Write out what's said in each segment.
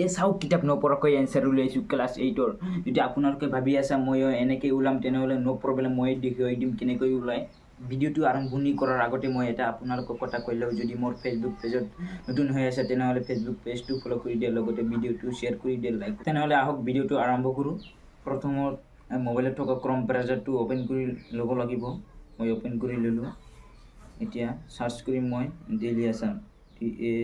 এই চাওক কিতাপ নপঢ়াকৈ এনচাৰ উলিয়াইছোঁ ক্লাছ এইটৰ। যদি আপোনালোকে ভাবি আছে ময়ো এনেকৈ ওলাম, তেনেহ'লে ন' প্ৰব্লেম, মই দেখুৱাই দিম কেনেকৈ ওলায়। ভিডিঅ'টো আৰম্ভণি কৰাৰ আগতে মই এটা আপোনালোকক কথা কৈ লওঁ, যদি মোৰ ফেচবুক পেজত নতুন হৈ আছে তেনেহ'লে ফেচবুক পেজটো ফ'ল' কৰি দিয়ে, লগতে ভিডিঅ'টো শ্বেয়াৰ কৰি দিয়ে, লাইক। তেনেহ'লে আহক ভিডিঅ'টো আৰম্ভ কৰোঁ। প্ৰথমত মোবাইলত থকা ক্ৰম ব্ৰাউজাৰটো অ'পেন কৰি ল'ব লাগিব। মই অ'পেন কৰি ল'লোঁ। এতিয়া চাৰ্চ কৰিম মই daily Assam, D A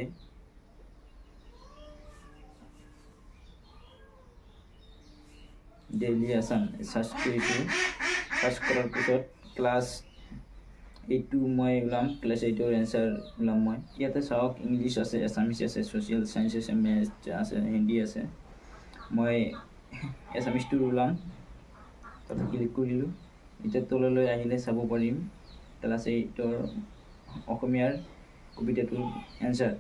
daily Assam search কৰিছোঁ। চাৰ্চ কৰাৰ পিছত ক্লাছ এইটো মই ওলাম, ক্লাছ এইটৰ এনচাৰ ওলাম মই। ইয়াতে চাওক ইংলিছ আছে, এছামিছ আছে, ছ'চিয়েল চায়েন্স আছে, মেথছ আছে, হিন্দী আছে। মই এছামিছটো ওলাম, তাতে ক্লিক কৰিলোঁ। এতিয়া তললৈ আহিলে চাব পাৰিম ক্লাছ এইটৰ অসমীয়াৰ কবিতাটোৰ এনচাৰ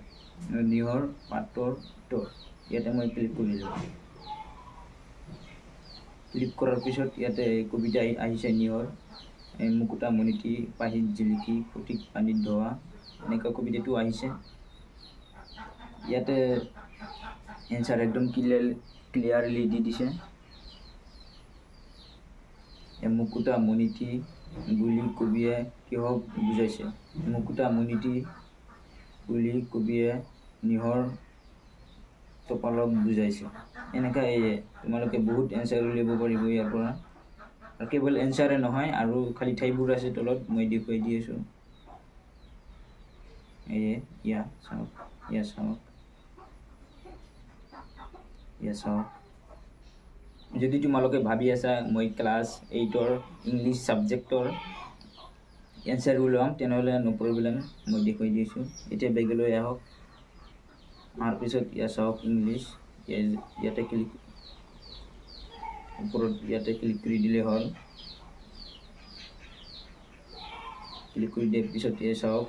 নিহৰ পাতৰ তৰ। ইয়াতে মই ক্লিক কৰিলোঁ। ক্লিক কৰাৰ পিছত ইয়াতে কবিতা আহিছে নিহৰ মুকুতা মণিটি পাহিত জিলিকি ফটিক পানীত ধোৱা, এনেকুৱা কবিতাটো আহিছে। ইয়াতে এনচাৰ একদম ক্লিয়াৰলি দি দিছে। মুকুতা মণিটি বুলি কবিয়ে কিহক বুজাইছে? মুকুতা মণিটি বুলি কবিয়ে নিহৰ টপালক বুজাইছে। এনেকুৱা এই তোমালোকে বহুত এনচাৰ উলিয়াব পাৰিব ইয়াৰ পৰা। আৰু কেৱল এনচাৰে নহয়, আৰু খালী ঠাইবোৰ আছে তলত, মই দেখুৱাই দি আছোঁ। এয়ে ইয়া চাওক, ইয়া চাওক, ইয়া চাওক। যদি তোমালোকে ভাবি আছা মই ক্লাছ এইটৰ ইংলিছ ছাবজেক্টৰ এনচাৰ উলিয়াম, তেনেহ'লে ন' প্ৰব্লেম, মই দেখুৱাই দিছোঁ। এতিয়া বেগলৈ আহক। তাৰপিছত ইয়াত চাওক ইংলিছ, ইয়াতে ক্লিক, ওপৰত ইয়াতে ক্লিক কৰি দিলে হ'ল। ক্লিক কৰি দিয়াৰ পিছত ইয়াত চাওক